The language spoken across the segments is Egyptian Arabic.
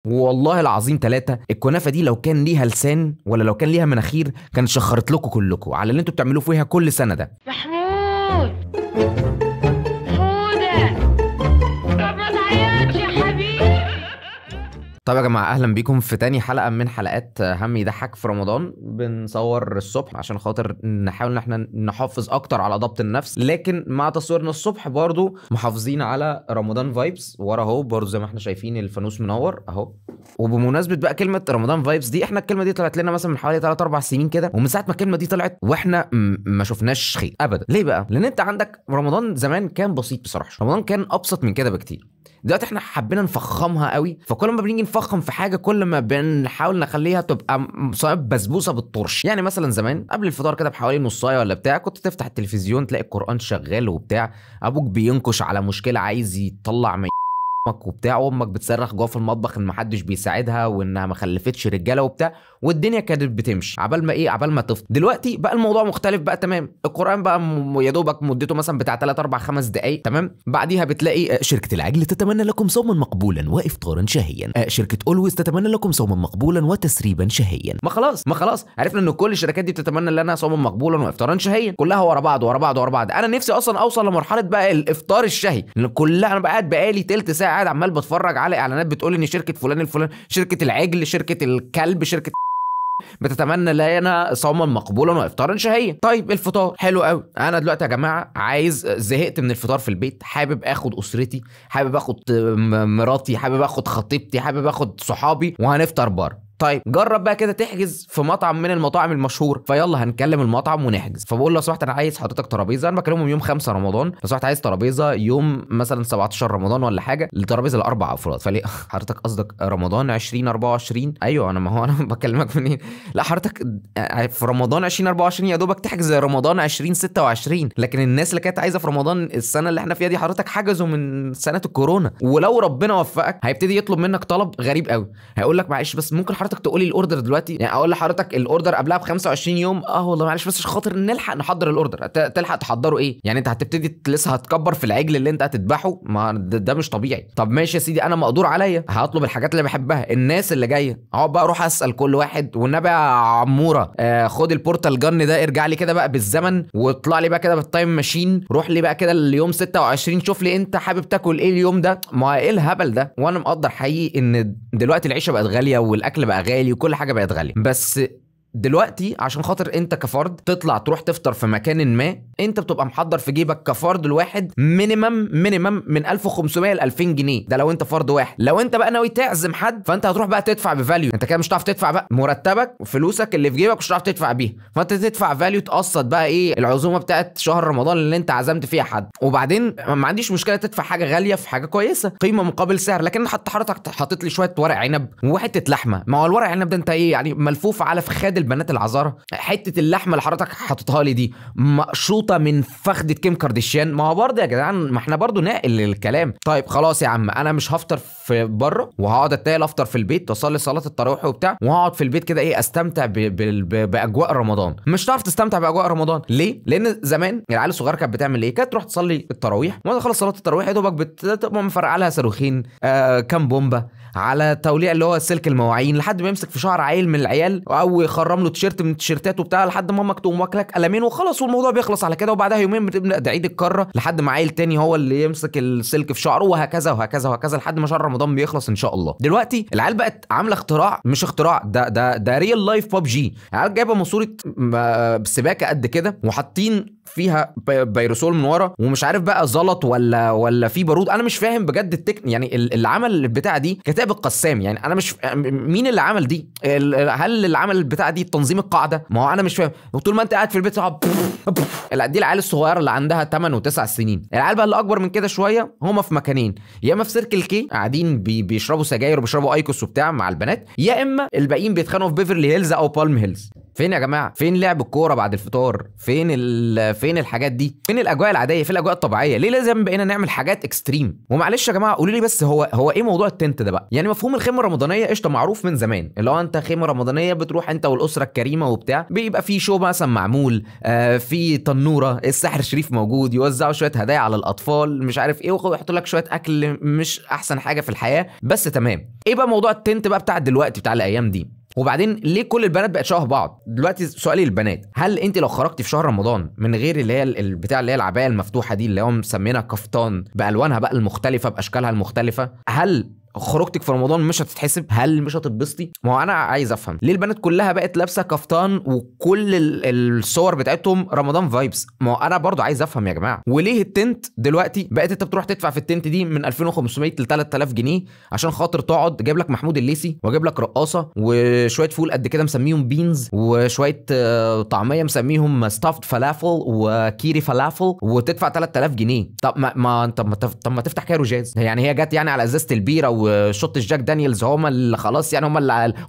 والله العظيم ثلاثة، الكنافة دي لو كان ليها لسان ولا لو كان ليها مناخير كان شخرت لكم كلكم على اللي انتوا بتعملوه فيها كل سنة ده. محمود حودة، طب ما تعيطش يا حبيبي. طيب يا جماعة، أهلا بيكم في تاني حلقة من حلقات هم يضحك في رمضان. بنصور الصبح عشان خاطر نحاول إن احنا نحافظ أكتر على ضبط النفس، لكن مع تصويرنا الصبح برضو محافظين على رمضان vibes. ورا أهو برضو زي ما احنا شايفين الفانوس منور أهو. وبمناسبة بقى كلمة رمضان vibes دي، احنا الكلمة دي طلعت لنا مثلا من حوالي 3-4 سنين كده، ومن ساعة ما الكلمة دي طلعت واحنا ما شفناش خير أبدا. ليه بقى؟ لأن أنت عندك رمضان زمان كان بسيط بصراحة، رمضان كان أبسط من كده بكتير. دلوقتي احنا حبينا نفخمها قوي، فكل ما بنيجي نفخم في حاجة كل ما بنحاول نخليها تبقى بسبوسه بالطرش. يعني مثلا زمان قبل الفطار كده بحوالي نصايه ولا بتاع، كنت تفتح التلفزيون تلاقي القران شغال وبتاع، ابوك بينكش على مشكلة عايز يطلع من امك وبتاع، وامك بتصرخ جوه في المطبخ ان محدش بيساعدها وانها ما خلفتش رجاله وبتاع، والدنيا كانت بتمشي عبال ما ايه، عبال ما تفطر. دلوقتي بقى الموضوع مختلف بقى تمام. القران بقى يا دوبك مدته مثلا بتاع 3 4 5 دقائق تمام. بعديها بتلاقي شركة العجل تتمنى لكم صوما مقبولا وافطارا شهيا، شركة اولويز تتمنى لكم صوما مقبولا وتسريبا شهيا. ما خلاص عرفنا ان كل الشركات دي بتتمنى لنا صوما مقبولا وافطارا شهيا، كلها ورا بعض ورا بعض ورا بعض. انا نفسي اصلا اوصل لمرحلة بقى الافطار الشهي، كلها انا بقى قاعد بقالي تلت ساعة قاعد عمال بتفرج على اعلانات بتقول ان شركة فلان الفلان، شركة العجل، شركة الكلب، شركة بتتمنى لنا صوما مقبولا وافطارا شهيا. طيب الفطار حلو قوي. انا دلوقتي يا جماعة عايز، زهقت من الفطار في البيت، حابب اخد اسرتي، حابب اخد مراتي، حابب اخد خطيبتي، حابب اخد صحابي، وهنفطر بره. طيب جرب بقى كده تحجز في مطعم من المطاعم المشهور. فيلا هنكلم المطعم ونحجز. فبقول له لو سمحت انا عايز حضرتك ترابيزة، انا بكلمهم يوم 5 رمضان، لو سمحت عايز ترابيزة يوم مثلا 17 رمضان ولا حاجة، الترابيزة لاربع افراد. فليه حضرتك قصدك رمضان 2024؟ ايوه انا، ما هو انا بكلمك منين؟ لا حضرتك في رمضان 2024 يا دوبك تحجز رمضان 2026، لكن الناس اللي كانت عايزه في رمضان السنة اللي احنا فيها دي حضرتك حجزوا من سنة الكورونا. ولو ربنا وفقك هيبتدي يطلب منك طلب غريب قوي، هيقول لك معلش بس ممكن حضرتك تقولي ال order دلوقتي؟ يعني اقول لحضرتك ال order قبلها ب 25 يوم؟ اه والله معلش بس عشان خاطر نلحق نحضر ال order. تلحق تحضره ايه؟ يعني انت هتبتدي لسه هتكبر في العجل اللي انت هتذبحه؟ ما ده مش طبيعي. طب ماشي يا سيدي، انا مقدور عليا، هطلب الحاجات اللي بحبها. الناس اللي جاية اقعد بقى اروح اسال كل واحد، والنبي يا عموره خد ال portal gun ده، ارجع لي كده بقى بالزمن واطلع لي بقى كده بال time machine، روح لي بقى كده اليوم 26، شوف لي انت حابب تاكل ايه اليوم ده. ما ايه الهبل ده؟ وانا مقدر حقيقي ان دلوقتي العيشة بقت غالية والاكل بقى غالي وكل حاجة بقت غالية، بس دلوقتي عشان خاطر انت كفرد تطلع تروح تفطر في مكان ما، انت بتبقى محضر في جيبك كفرد الواحد minimum من 1500 ل 2000 جنيه، ده لو انت فرد واحد. لو انت بقى ناوي تعزم حد فانت هتروح بقى تدفع ب value، انت كده مش هتعرف تدفع بقى مرتبك وفلوسك اللي في جيبك مش هتعرف تدفع بيها، فانت تدفع value تقسط بقى ايه العزومة بتاعت شهر رمضان اللي انت عزمت فيها حد. وبعدين ما عنديش مشكلة تدفع حاجة غالية في حاجة كويسة، قيمة مقابل سعر، لكن حتى حضرتك حاطط لي شوية ورق عنب وحتة لحمه، ما هو الورق عنب ده انت ايه يعني ملفوف على فخاد البنات العذاره، حتة اللحمة اللي حضرتك حاططها لي دي مقشوطه من فخده كيم كارديشيان. ما هو برضه يا جدعان ما احنا برضه ناقل الكلام. طيب خلاص يا عم انا مش هفطر في بره، وهقعد اتايل افطر في البيت واصلي صلاة التراويح وبتاع، وهقعد في البيت كده ايه استمتع باجواء رمضان. مش هتعرف تستمتع باجواء رمضان ليه؟ لان زمان العيال الصغيرة كانت بتعمل ايه؟ كانت تروح تصلي التراويح، وبعد تخلص صلاة التراويح يا دوبك بتبقى مفرقع لها صاروخين، كام بومبه على توليع اللي هو سلك المواعين، لحد ما يمسك في شعر عيل من العيال او يخرم له تيشيرت من التيشيرتات وبتاع، لحد ما امك تقوم واكلك قلمين وخلاص، والموضوع بيخلص على كده. وبعدها يومين بتبدا تعيد الكره لحد ما عيل تاني هو اللي يمسك السلك في شعره، وهكذا وهكذا وهكذا لحد ما شهر رمضان بيخلص ان شاء الله. دلوقتي العيال بقت عامله اختراع، مش اختراع ده real life PUBG. العيال جايبه ماسوره سباكه قد كده وحاطين فيها بيروسول من ورا، ومش عارف بقى زلط ولا في بارود، انا مش فاهم بجد التكن يعني اللي عمل البتاع دي كتاب القسام، يعني انا مش مين اللي عمل دي؟ هل اللي عمل البتاع دي تنظيم القاعدة؟ ما هو انا مش فاهم. وطول ما انت قاعد في البيت صعب دي العيال الصغيرة اللي عندها 8 و9 سنين. العيال بقى اللي اكبر من كده شوية هما في مكانين، يا اما في Circle K قاعدين بيشربوا سجاير وبيشربوا IQOS وبتاع مع البنات، يا اما الباقيين بيتخانقوا في بيفرلي هيلز او بالم هيلز. فين يا جماعة؟ فين لعب الكورة بعد الفطار؟ فين الحاجات دي؟ فين الاجواء العادية؟ فين الاجواء الطبيعية؟ ليه لازم بقينا نعمل حاجات extreme؟ ومعلش يا جماعة قولوا لي بس هو ايه موضوع ال tent ده بقى؟ يعني مفهوم الخيمة الرمضانية قشطه معروف من زمان، اللي هو انت خيمة رمضانيه بتروح انت والاسرة الكريمة وبتاع، بيبقى في show مثلا معمول، في تنوره، الساحر شريف موجود، يوزعوا شوية هدايا على الاطفال، مش عارف ايه، ويحطوا لك شوية اكل مش احسن حاجة في الحياة، بس تمام. ايه بقى موضوع ال tent بقى بتاع دلوقتي بتاع الايام دي؟ وبعدين ليه كل البنات بقت شبه بعض دلوقتي؟ سؤالي للبنات، هل انت لو خرجتي في شهر رمضان من غير اللي هي البتاع اللي هي العباية المفتوحة دي اللي هم مسمينها كفتان بالوانها بقى المختلفة باشكالها المختلفة، هل خروجتك في رمضان مش هتتحسب؟ هل مش هتتبسطي؟ ما هو انا عايز افهم ليه البنات كلها بقت لابسه كفتان وكل الصور بتاعتهم رمضان vibes؟ ما هو انا برضو عايز افهم يا جماعة. وليه ال tent دلوقتي بقت انت بتروح تدفع في ال tent دي من 2500 ل 3000 جنيه عشان خاطر تقعد جايب لك محمود الليثي واجيب لك رقاصه وشوية فول قد كده مسميهم beans وشوية طعميه مسميهم stuffed فلافل وكيري فلافل وتدفع 3000 جنيه؟ طب ما طب ما تفتح كايرو جاز. يعني هي جت يعني على ازازة البيره و shot الجاك دانييلز هم اللي خلاص يعني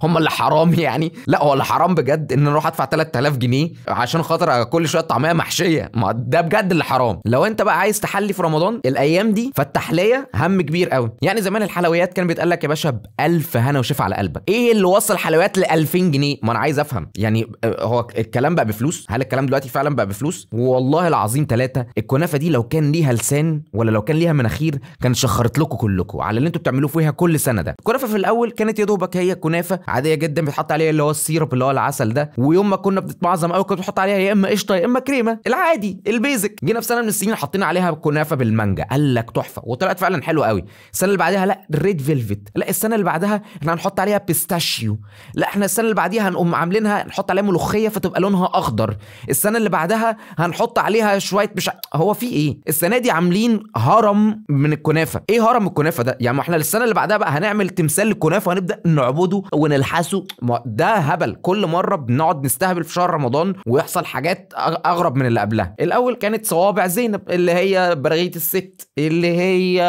هم اللي حرام يعني؟ لا هو اللي حرام بجد ان اروح ادفع 3000 جنيه عشان خاطر كل شوية طعميه محشيه، ما ده بجد اللي حرام. لو انت بقى عايز تحلي في رمضان الايام دي فالتحليه هم كبير قوي. يعني زمان الحلويات كان بيتقال لك يا باشا ب1000 هنا وشفا على قلبك، ايه اللي وصل حلويات ل 2000 جنيه؟ ما انا عايز افهم يعني هو الكلام بقى بفلوس؟ هل الكلام دلوقتي فعلا بقى بفلوس؟ والله العظيم ثلاثة، الكنافه دي لو كان ليها لسان ولا لو كان ليها مناخير كان شخرت لكم كلكم على اللي انتوا بتعملوه فيها كل سنة ده. الكنافه في الاول كانت يا دوبك هي كنافه عادية جدا بيتحط عليها اللي هو ال syrup اللي هو العسل ده، ويوم ما كنا بنتمعظم قوي كنت بتحط عليها يا اما قشطه يا اما كريمة العادي ال basic. جينا في سنة من السنين حطينا عليها كنافه بالمانجا، قال لك تحفة وطلعت فعلا حلوة قوي. السنة اللي بعدها لا red velvet، لا السنة اللي بعدها احنا هنحط عليها pistachio، لا احنا السنة اللي بعديها هنقوم عاملينها نحط عليها ملوخية فتبقى لونها اخضر، السنة اللي بعدها هنحط عليها شوية مش هو في ايه؟ السنة دي عاملين هرم من الكنافه. ايه هرم الكنافه ده؟ يعني ما احنا السنة اللي بعدها بقى هنعمل تمثال للكنافه وهنبدا نعبده ونلحسه. ده هبل. كل مرة بنقعد نستهبل في شهر رمضان ويحصل حاجات اغرب من اللي قبلها. الاول كانت صوابع زينب اللي هي برغية الست اللي هي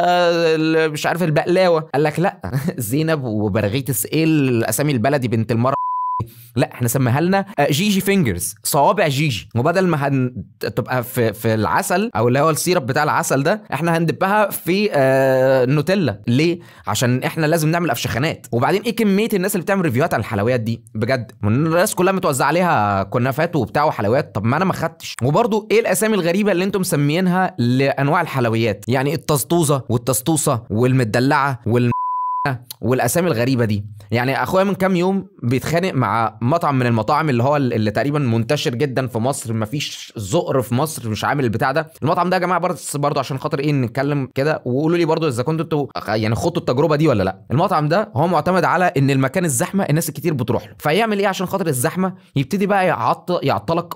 اللي مش عارف البقلاوه، قال لك لا زينب وبرغية الست ايه الاسامي البلدي بنت المرة، لا احنا سميها لنا جيجي fingers، صوابع جيجي. وبدل ما تبقى في العسل او اللي هو ال syrup بتاع العسل ده احنا هندبها في نوتيلا. ليه؟ عشان احنا لازم نعمل افشخانات. وبعدين ايه كمية الناس اللي بتعمل review هات على الحلويات دي بجد؟ الناس كلها متوزع عليها كنافات وبتاع وحلويات، طب ما انا ما خدتش. وبرده ايه الاسامي الغريبة اللي انتم مسميينها لانواع الحلويات؟ يعني الطزطوزه والطسطوسه والمدلعه والاسامي الغريبة دي. يعني اخويا من كام يوم بيتخانق مع مطعم من المطاعم اللي هو اللي تقريبا منتشر جدا في مصر، مفيش زقر في مصر مش عامل البتاع ده. المطعم ده يا جماعة برضه عشان خاطر ايه نتكلم كده، وقولوا لي برضه اذا كنتوا انتوا يعني خدتوا التجربة دي ولا لا. المطعم ده هو معتمد على ان المكان الزحمة الناس الكتير بتروح له، فيعمل ايه عشان خاطر الزحمة؟ يبتدي بقى يعطلك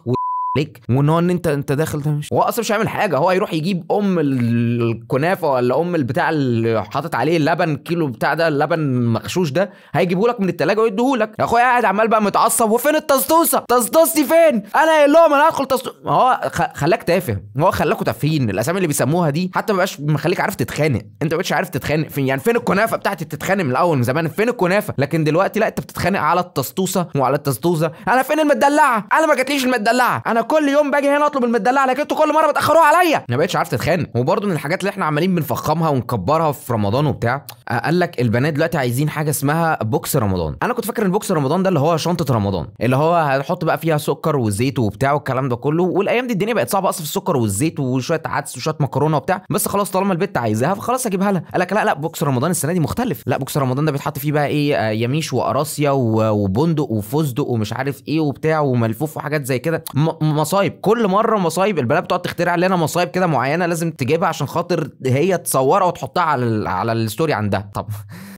عليك، وان هو ان انت داخل ده مش هو اصلا مش هيعمل حاجة، هو هيروح يجيب ام الكنافه ولا ام البتاع اللي حاطط عليه اللبن كيلو بتاع ده اللبن مغشوش ده، هيجيبه لك من الثلاجة ويديه لك. يا اخويا قاعد عمال بقى متعصب، وفين الطسطوسه؟ طسطوستي فين؟ انا قايل لهم انا هدخل طسطوسه. هو خلاك تافه، هو خلاكوا تافهين. الاسامي اللي بيسموها دي حتى ما بقاش مخليك عارف تتخانق، انت ما بقتش عارف تتخانق فين. يعني فين الكنافه بتاعتي بتتخانق من الاول من زمان، فين الكنافه؟ لكن دلوقتي لا، انت بتتخانق على الطسطوسه وعلى الطسطوسه. انا فين المدلعه؟ انا ما جاتليش المدلعه، انا كل يوم باجي هنا اطلب المدلعه لكن انتوا كل مرة بتاخروها عليا. ما بقتش عارف تتخانق. وبرده من الحاجات اللي احنا عمالين بنفخمها ونكبرها في رمضان وبتاع، قال لك البنات دلوقتي عايزين حاجة اسمها box رمضان. انا كنت فاكر ان box رمضان ده اللي هو شنطه رمضان، اللي هو هنحط بقى فيها سكر وزيت وبتاع والكلام ده كله. والايام دي الدنيا بقت صعبة اصلا في السكر والزيت وشوية عدس وشوية مكرونه وبتاع، بس خلاص طالما البت عايزاها فخلاص اجيبها لها. قال لك لا لا، box رمضان السنة دي مختلف. لا box رمضان ده بيتحط فيه بقى ايه؟ يميش وقراصيه وبندق وفستق ومش عارف ايه وبتاع وملفوف وحاجات زي كده. مصايب كل مرة، مصايب. البنات بتقعد تخترع لنا مصايب كده معينة لازم تجيبها عشان خاطر هي تصورها وتحطها على ال story عندها.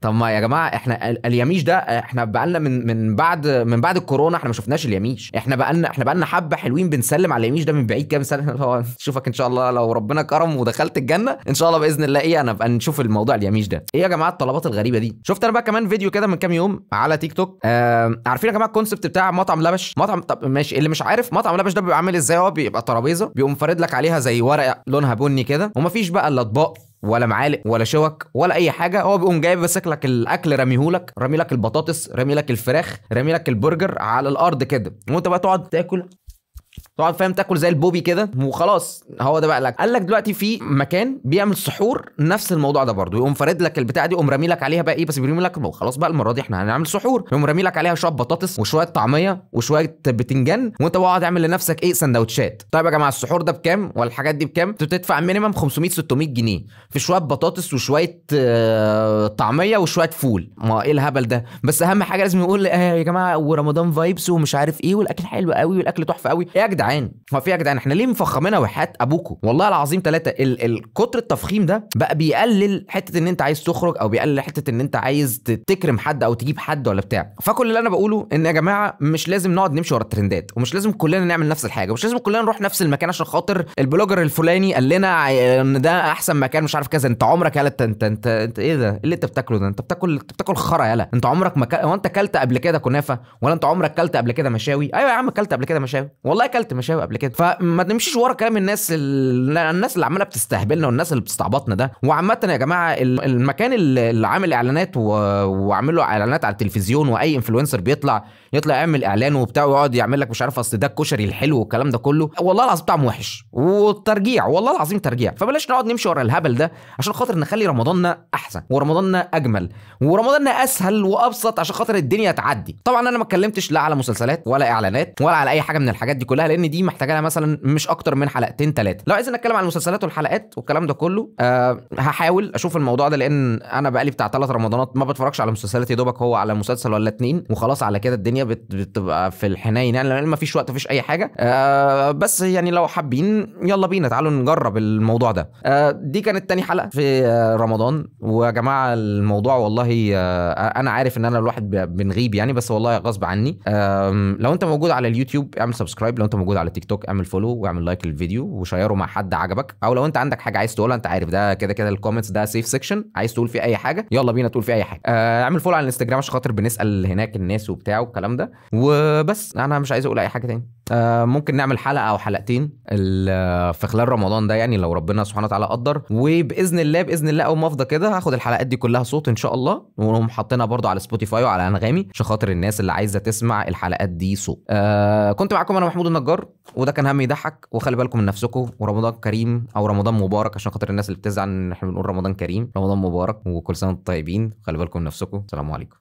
طب ما يا جماعة احنا اليميش ده احنا بقالنا من بعد الكورونا احنا ما شفناش اليميش. احنا بقالنا حبه حلوين بنسلم على اليميش ده من بعيد كده، بنسلم شوفك ان شاء الله لو ربنا كرم ودخلت الجنة ان شاء الله باذن الله ايه انا ابقى نشوف الموضوع اليميش ده. ايه يا جماعة الطلبات الغريبة دي؟ شفت انا بقى كمان فيديو كده من كام يوم على تيك توك. عارفين يا جماعة ال concept بتاع مطعم لبش؟ مطعم، طب ماشي، اللي مش عارف مطعم لبش ده بيبقى عامل ازاي؟ هو بيبقى ترابيزة بيقوم فارد لك عليها زي ورقة لونها بني كده، ومفيش بقى الا اطباق ولا معالق ولا شوك ولا اي حاجة. هو بيقوم جايب ماسك لك الاكل، راميهولك، رامي لك البطاطس، رامي لك الفراخ، رامي لك البرجر على الارض كده، وانت بقى تقعد تاكل، تقعد فاهم تاكل زي البوبي كده وخلاص. هو ده بقى لك. قال لك دلوقتي في مكان بيعمل سحور نفس الموضوع ده برضه، يقوم فارد لك البتاع دي، يقوم رامي لك عليها بقى ايه، بس بيرمي لك خلاص بقى المرة دي احنا هنعمل سحور، يقوم رامي لك عليها شوية بطاطس وشوية طعميه وشوية بتنجان، وانت بقى اقعد اعمل لنفسك ايه سندوتشات. طيب يا جماعة السحور ده بكام ولا الحاجات دي بكام؟ انت بتدفع minimum 500 600 جنيه في شوية بطاطس وشوية طعميه وشوية فول. ما ايه الهبل ده؟ بس اهم حاجة لازم نقول يا جماعة ورمضان vibes ومش عارف ايه، والاكل حلو قوي والاكل تحفة قوي. ايه يا جدعان؟ هو في يا جدعان احنا ليه مفخمينها وحياة ابوكم؟ والله العظيم ثلاثة، الكتر التفخيم ده بقى بيقلل حتة ان انت عايز تخرج، او بيقلل حتة ان انت عايز تكرم حد او تجيب حد ولا بتاع. فكل اللي انا بقوله ان يا جماعة مش لازم نقعد نمشي ورا الترندات، ومش لازم كلنا نعمل نفس الحاجة، ومش لازم كلنا نروح نفس المكان عشان خاطر ال blogger الفلاني قال لنا ان ده احسن مكان مش عارف كذا. انت عمرك يالا انت انت انت ايه ده؟ ايه اللي انت بتاكله ده؟ انت بتاكل خرا يالا. انت عمرك ما هو انت اكلت قبل كده كنافه؟ ولا انت عمرك اكلت قبل كده مشاوي؟ ايوه يا عم اكلت قبل كده مشاوي، والله اكلت مشاوي قبل كده. فما نمشيش ورا كلام الناس، الناس اللي عماله بتستهبلنا والناس اللي بتستعبطنا ده. وعامة يا جماعة المكان اللي عامل اعلانات وعامل له اعلانات على التلفزيون، واي influencer بيطلع يعمل اعلان وبتاع ويقعد يعمل لك مش عارف اصل ده الكشري الحلو والكلام ده كله، والله العظيم طعمه وحش والترجيع، والله العظيم ترجيع. فبلاش نقعد نمشي ورا الهبل ده عشان خاطر نخلي رمضاننا احسن ورمضاننا اجمل ورمضاننا اسهل وابسط عشان خاطر الدنيا تعدي. طبعا انا ما اتكلمتش لا على مسلسلات ولا اعلانات ولا على اي حاجة من الحاجات دي كلها، لان دي محتاجه لها مثلا مش اكتر من حلقتين ثلاثة. لو عايزين نتكلم عن المسلسلات والحلقات والكلام ده كله هحاول اشوف الموضوع ده، لان انا بقالي بتاع 3 رمضانات ما بتفرجش على مسلسلات، يا دوبك هو على مسلسل ولا 2 وخلاص، على كده الدنيا بتبقى في الحنين يعني، لان ما فيش وقت ما فيش اي حاجة. بس يعني لو حابين يلا بينا تعالوا نجرب الموضوع ده. دي كانت تاني حلقة في رمضان. ويا جماعة الموضوع والله انا عارف ان انا الواحد بنغيب يعني، بس والله غصب عني. لو انت موجود على اليوتيوب اعمل subscribe، لو انت موجود على تيك توك اعمل follow واعمل like للفيديو وشيره مع حد عجبك، او لو انت عندك حاجة عايز تقولها انت عارف ده كده كده ال comments ده safe section، عايز تقول فيه اي حاجة يلا بينا تقول فيه اي حاجة. اعمل follow على الانستجرام عشان خاطر بنسال هناك الناس وبتاع والكلام ده. وبس انا مش عايز اقول اي حاجة تاني. ممكن نعمل حلقة او حلقتين في خلال رمضان ده يعني لو ربنا سبحانه وتعالى قدر، وباذن الله باذن الله اول ما افضى كده هاخد الحلقات دي كلها صوت ان شاء الله، ونقوم حاطينها برضو على سبوتيفاي وعلى انغامي عشان خاطر الناس اللي عايزه تسمع الحلقات دي صوت. كنت معاكم انا محمود النجار، وده كان هم يضحك. وخلي بالكم من نفسكم، ورمضان كريم او رمضان مبارك عشان خاطر الناس اللي بتزعل ان احنا بنقول رمضان كريم. رمضان مبارك وكل سنة وانتم طيبين. خلي بالكم من نفسكم. السلام عليكم.